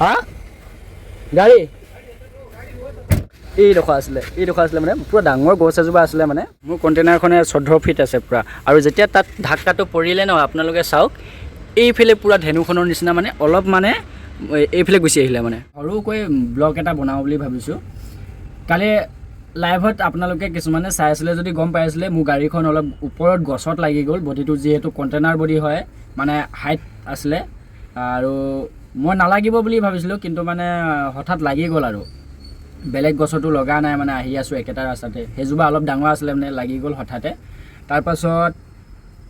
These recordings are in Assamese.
হা গাড়ী এইডোখৰ আছিলে, এইডোখৰ আছিলে মানে পূৰা ডাঙৰ গছ এজোপা আছিলে। মানে মোৰ কণ্টেইনাৰখনে 14 ফিট আছে পূৰা। আৰু যেতিয়া তাত ধাক্কাটো পৰিলে ন, আপোনালোকে চাওক এইফালে পূৰা ধেনুখনৰ নিচিনা মানে অলপ মানে এইফালে গুচি আহিলে। মানে সৰুকৈ ব্লগ এটা বনাওঁ বুলি ভাবিছোঁ। কালি লাইভত আপোনালোকে কিছুমানে চাই আছিলে যদি গম পাই আছিলে, মোৰ গাড়ীখন অলপ ওপৰত গছত লাগি গ'ল। বডিটো যিহেতু কণ্টেইনাৰ বডি হয়, মানে হাইট আছিলে আৰু মই নালাগিব বুলি ভাবিছিলোঁ, কিন্তু মানে হঠাৎ লাগি গ'ল। আৰু বেলেগ গছতো লগা নাই, মানে আহি আছোঁ একেটা ৰাস্তাতে, সেইজোপা অলপ ডাঙৰ আছিলে, মানে লাগি গ'ল হঠাতে। তাৰপাছত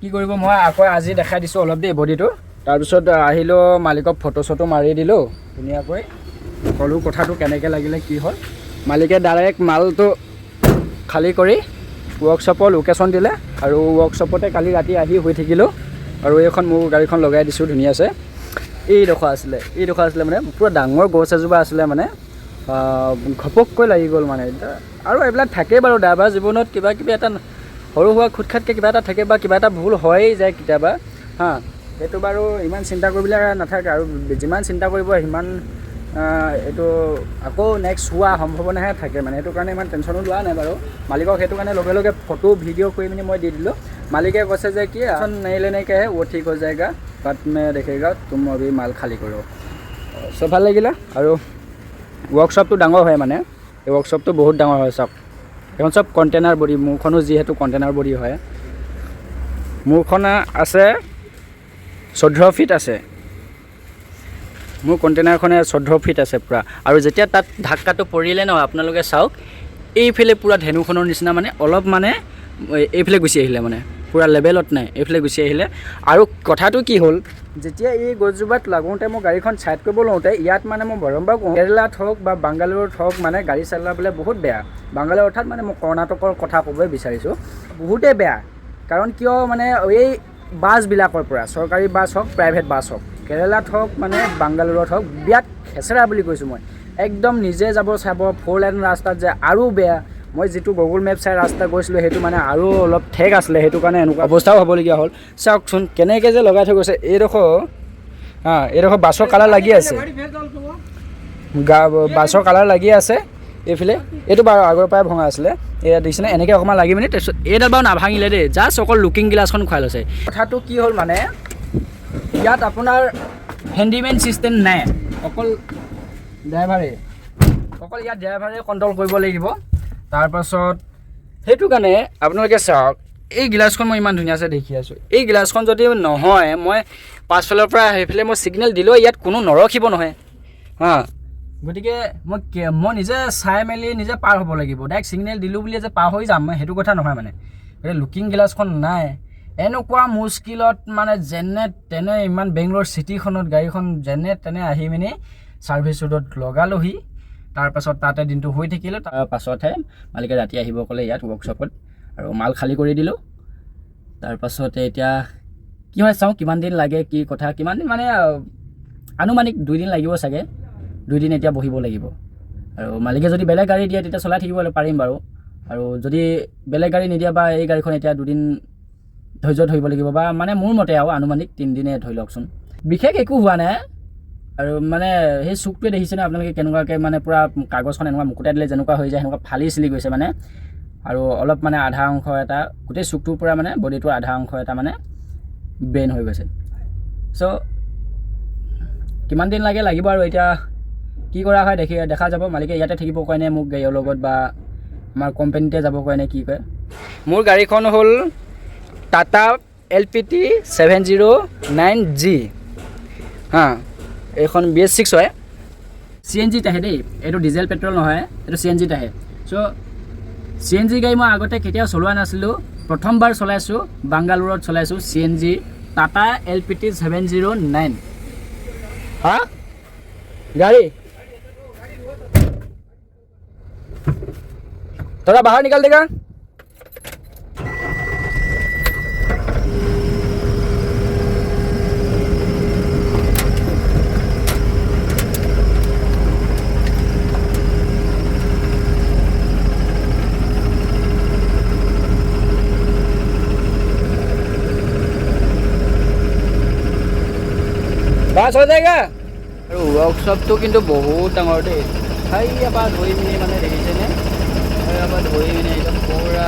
কি কৰিব, মই আকৌ আজি দেখাই দিছোঁ অলপ দেই বডিটো। তাৰপিছত আহিলোঁ, মালিকক ফটো চটো মাৰি দিলোঁ ধুনীয়াকৈ, ক'লোঁ কথাটো কেনেকৈ লাগিলে কি হ'ল। মালিকে ডাইৰেক্ট মালটো খালী কৰি ৱৰ্কশ্বপৰ লোকেশ্যন দিলে আৰু ৱৰ্কশ্বপতে কালি ৰাতি আহি শুই থাকিলোঁ। আৰু এইখন মোৰ গাড়ীখন লগাই দিছোঁ ধুনীয়াছে। এইডোখৰ আছিলে, এইডোখৰ আছিলে মানে পূৰা ডাঙৰ গছ এজোপা আছিলে, মানে ঘপককৈ লাগি গ'ল মানে। আৰু এইবিলাক থাকেই বাৰু ড্ৰাইভাৰ জীৱনত, কিবা কিবি এটা সৰু সুৰা খুট খাটকৈ কিবা এটা থাকে বা কিবা এটা ভুল হয়েই যায় কেতিয়াবা। হা, সেইটো বাৰু ইমান চিন্তা কৰিবলৈ নাথাকে, আৰু যিমান চিন্তা কৰিব সিমান এইটো আকৌ নেক্সট হোৱা সম্ভাৱনাহে থাকে মানে। সেইটো কাৰণে ইমান টেনশ্যনো লোৱা নাই বাৰু। মালিকক সেইটো কাৰণে লগে লগে ফটো ভিডিঅ' কৰি পিনি মই দি দিলোঁ। মালিকে কৈছে যে কি টেনশ্যন नहीं लेने का है, वो ठीक हो जाएगा, बाद में देखेगा, तुम अभी माल खाली करो। চব ভাল লাগিলে। আৰু ৱৰ্কশ্বপটো ডাঙৰ হয়, মানে এই ৱৰ্কশ্বপটো বহুত ডাঙৰ হয়। চাওক এইখন চব কণ্টেইনাৰ বডি, মোৰখনো যিহেতু কণ্টেইনাৰ বডি হয়। মোৰখন আছে 14 ফিট আছে, মোৰ কণ্টেইনাৰখনে 14 ফিট আছে পূৰা। আৰু যেতিয়া তাত ধাক্কাটো পৰিলে ন, আপোনালোকে চাওক এইফালে পূৰা ধেনুখনৰ নিচিনা মানে অলপ মানে এইফালে গুচি আহিলে, মানে পূৰা লেভেলত নাই, এইফালে গুচি আহিলে। আৰু কথাটো কি হ'ল, যেতিয়া এই গছজোপাত লাগোঁতে মই গাড়ীখন ছাইড কৰিব লওঁতে ইয়াত মানে মই বাৰম্বাৰ কওঁ, কেৰেলাত হওক বা বাংগালোৰত হওক, মানে গাড়ী চলাবলৈ বহুত বেয়া। বাংগালোৰ অৰ্থাৎ মানে মই কৰ্ণাটকৰ কথা ক'বই বিচাৰিছোঁ, বহুতেই বেয়া। কাৰণ কিয় মানে এই বাছবিলাকৰ পৰা, চৰকাৰী বাছ হওক প্ৰাইভেট বাছ হওক, কেৰেলাত হওক মানে বাংগালোৰত হওক, বিৰাট খেচেৰা বুলি কৈছোঁ মই। একদম নিজে যাব চাব ফ'ৰ লেন ৰাস্তাত যে আৰু বেয়া। মই যিটো গুগল মেপ চাই ৰাস্তা গৈছিলোঁ সেইটো মানে আৰু অলপ ঠেক আছিলে, সেইটো কাৰণে এনেকুৱা অৱস্থাও হ'বলগীয়া হ'ল। চাওকচোন কেনেকৈ যে লগাই থৈ গৈছে। এইডোখৰ হা, এইডোখৰ বাছৰ কালাৰ লাগি আছে, বাছৰ কালাৰ লাগি আছে এইফালে। এইটো বাৰু আগৰ পৰাই ভঙা আছিলে, এয়া দেখিছেনে এনেকৈ অকণমান লাগি পিনি। তাৰপিছত এইডাল বাৰু নাভাঙিলে দেই, জাষ্ট অকল লুকিং গিলাচখন খুৱাই লৈছে। কথাটো কি হ'ল মানে ইয়াত আপোনাৰ হেণ্ডিমেন ছিষ্টেম নাই, অকল ড্ৰাইভাৰে, অকল ইয়াত ড্ৰাইভাৰে কণ্ট্ৰল কৰিব লাগিব। তাৰপাছত সেইটো কাৰণে আপোনালোকে চাওক এই গিলাচখন মই ইমান ধুনীয়াছে দেখি আছোঁ। এই গিলাচখন যদি নহয়, মই পাছফালৰ পৰা সেইফালে মই ছিগনেল দিলেও ইয়াত কোনো নৰখিব নহয়। হা, গতিকে মই নিজে চাই মেলি নিজে পাৰ হ'ব লাগিব। ডাইৰেক্ট ছিগনেল দিলোঁ বুলিয়ে যে পাৰ হৈ যাম মই সেইটো কথা নহয় মানে। গতিকে লুকিং গিলাচখন নাই, এনেকুৱা মুস্কিলত মানে যেনে তেনে ইমান বেংগলোৰ চিটিখনত গাড়ীখন যেনে তেনে আহি পিনি ছাৰ্ভিচ ৰোডত লগালোহি। তাৰপাছত তাতে দিনটো শুই থাকিলোঁ। তাৰ পাছতহে মালিকে ৰাতি আহিব ক'লে ইয়াত ৱৰ্কশ্বপত, আৰু মাল খালী কৰি দিলোঁ। তাৰপাছতে এতিয়া কি হয় চাওঁ, কিমান দিন লাগে কি কথা, কিমান দিন মানে আনুমানিক 2 দিন লাগিব চাগে। 2 দিন এতিয়া বহিব লাগিব। আৰু মালিকে যদি বেলেগ গাড়ী দিয়ে তেতিয়া চলাই থাকিব পাৰিম বাৰু, আৰু যদি বেলেগ গাড়ী নিদিয়ে বা এই গাড়ীখন এতিয়া 2 দিন ধৈৰ্য ধৰিব লাগিব, বা মানে মোৰ মতে আৰু আনুমানিক 3 দিনে ধৰি লওকচোন। বিশেষ একো হোৱা নাই। আৰু মানে সেই চুকটোৱে দেখিছেনে আপোনালোকে কেনেকুৱাকৈ মানে পূৰা কাগজখন এনেকুৱা মুকুটাই দিলে যেনেকুৱা হৈ যায় সেনেকুৱা ফালি চিলি গৈছে মানে। আৰু অলপ মানে আধা অংশ এটা গোটেই চুকটোৰ পৰা মানে বডিটোৰ আধা অংশ এটা মানে বেন হৈ গৈছে। চ' কিমান দিন লাগে লাগিব আৰু এতিয়া কি কৰা হয় দেখা যাব। মালিকে ইয়াতে থাকিব কয় নে মোক গাড়ীৰ লগত বা আমাৰ কোম্পানীতে যাব কয় নে কি কয়। মোৰ গাড়ীখন হ'ল টাটা LPT 709G। হা, এইখন BS6 হয়, CNGত আহে দেই, এইটো ডিজেল পেট্ৰল নহয়, এইটো CNGত আহে। চ' CNG গাড়ী মই আগতে কেতিয়াও চলোৱা নাছিলোঁ, প্ৰথমবাৰ চলাইছোঁ, বাংগালোৰত চলাইছোঁ CNG Tata LPT 709। হা গাড়ী थोड़ा बाहर निकाल देगा। पास हो जाएगा। আৰু ৱৰ্কশ্বপটো কিন্তু বহুত ডাঙৰ দেই। সেইয়াৰ পৰা ধৰি পিনি মানে দেখিছেনে, সেইয়াৰ পৰা ধৰি পিনি একদম পূৰা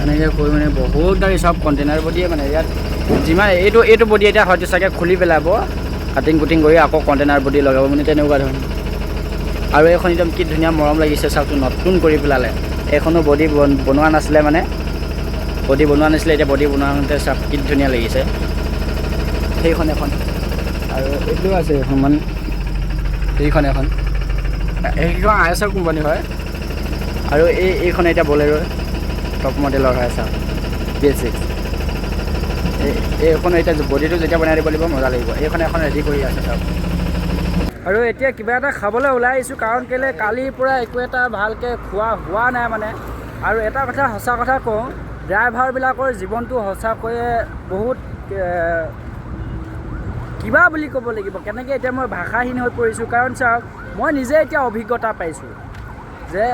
এনেকৈ কৰি মানে বহুত গাড়ী, চব কণ্টেইনাৰ বডিয়ে মানে ইয়াত যিমান এইটো বডি এতিয়া হয়তো চাগে খুলি পেলাব, কাটিং কুটিং কৰি আকৌ কণ্টেইনাৰ বডি লগাব, মানে তেনেকুৱা ধৰণৰ। আৰু এইখন একদম কি ধুনীয়া মৰম লাগিছে চাওকচোন, নতুন কৰি পেলালে। এইখনো বডি বনোৱা নাছিলে, মানে বডি বনোৱা নাছিলে, এতিয়া বডি বনোৱাতে চাওক কি ধুনীয়া লাগিছে। সেইখন এখন আৰু এইটো আছে এখনমান, সেইখন এখন, সেইখন আইএছআৰ কোম্পানী হয়। আৰু এইখন এতিয়া বলেৰোৰ টপ মডেলৰ হয়, চাওক BS6। এইখন এতিয়া বডিটো যেতিয়া বনাই দিব লাগিব, মজা লাগিব। এইখন এখন ৰেডি কৰি আছে চাওক। আৰু এতিয়া কিবা এটা খাবলৈ ওলাই আহিছোঁ, কাৰণ কেলৈ কালিৰ পৰা একো এটা ভালকৈ খোৱা হোৱা নাই মানে। আৰু এটা কথা সঁচা কথা কওঁ, ড্ৰাইভাৰবিলাকৰ জীৱনটো সঁচাকৈয়ে বহুত কিবা বুলি ক'ব লাগিব, কেনেকৈ এতিয়া মই ভাষাহীন হৈ পৰিছোঁ। কাৰণ চাওক, মই নিজে এতিয়া অভিজ্ঞতা পাইছোঁ যে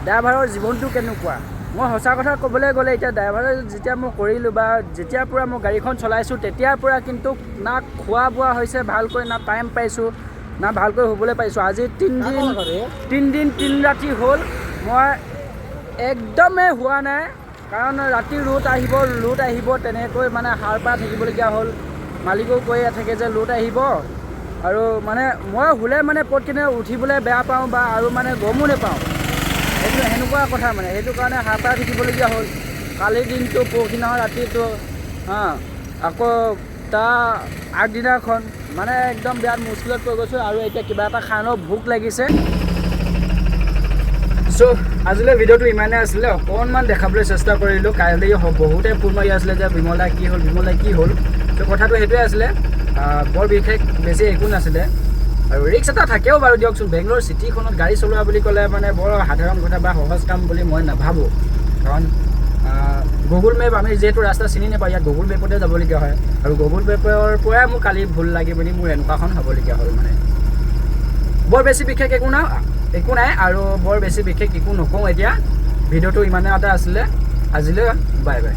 ড্ৰাইভাৰৰ জীৱনটো কেনেকুৱা। মই সঁচা কথা ক'বলৈ গ'লে এতিয়া ড্ৰাইভাৰৰ যেতিয়া মই কৰিলোঁ বা যেতিয়াৰ পৰা মই গাড়ীখন চলাইছোঁ, তেতিয়াৰ পৰা কিন্তু না খোৱা বোৱা হৈছে ভালকৈ, না টাইম পাইছোঁ, না ভালকৈ শুবলৈ পাইছোঁ। আজি 3 দিন, 3 দিন 3 ৰাতি হ'ল, মই একদমেই হোৱা নাই। কাৰণ ৰাতি লোড আহিব, লোড আহিব, তেনেকৈ মানে সাৰ পাই থাকিবলগীয়া হ'ল। মালিকেও কৈয়ে থাকে যে লোড আহিব। আৰু মানে মই শুলে মানে পটকিনে উঠিবলৈ বেয়া পাওঁ বা আৰু মানে গমো নাপাওঁ, সেইটো সেনেকুৱা কথা মানে। সেইটো কাৰণে সাৰ পাই থাকিবলগীয়া হ'ল কালিৰ দিনটো, পৰহিদিনাখন ৰাতিটো, হা আকৌ তাৰ আগদিনাখন, মানে একদম বিৰাট মুস্কিলত পৰি গৈছোঁ। আৰু এতিয়া কিবা এটা খাই লওঁ, ভোক লাগিছে। চ' আজিলৈ ভিডিঅ'টো ইমানেই আছিলে, অকণমান দেখাবলৈ চেষ্টা কৰিলোঁ। কাইলৈ বহুতে ফোন মাৰি আছিলে যে বিমল দা কি হ'ল, বিমল দা কি হ'ল। ত' কথাটো সেইটোৱে আছিলে, বৰ বিশেষ বেছি একো নাছিলে। আৰু ৰিস্ক এটা থাকেও বাৰু দিয়কচোন, বেংগলোৰ চিটিখনত গাড়ী চলোৱা বুলি ক'লে মানে বৰ সাধাৰণ কথা বা সহজ কাম বুলি মই নাভাবোঁ। কাৰণ গুগল মেপ আমি যিহেতু ৰাস্তা চিনি নাপাওঁ, ইয়াত গুগল মেপতে যাবলগীয়া হয়। আৰু গুগল মেপৰ পৰাই মোৰ কালি ভুল লাগি পিনি মোৰ এনেকুৱাখন হ'বলগীয়া হ'ল। মানে বৰ বেছি বিশেষ একো নাই আৰু বৰ বেছি বিশেষ একো নকওঁ। এতিয়া ভিডিঅ'টো ইমানে এটা আছিলে আজিলৈ, বাই বাই।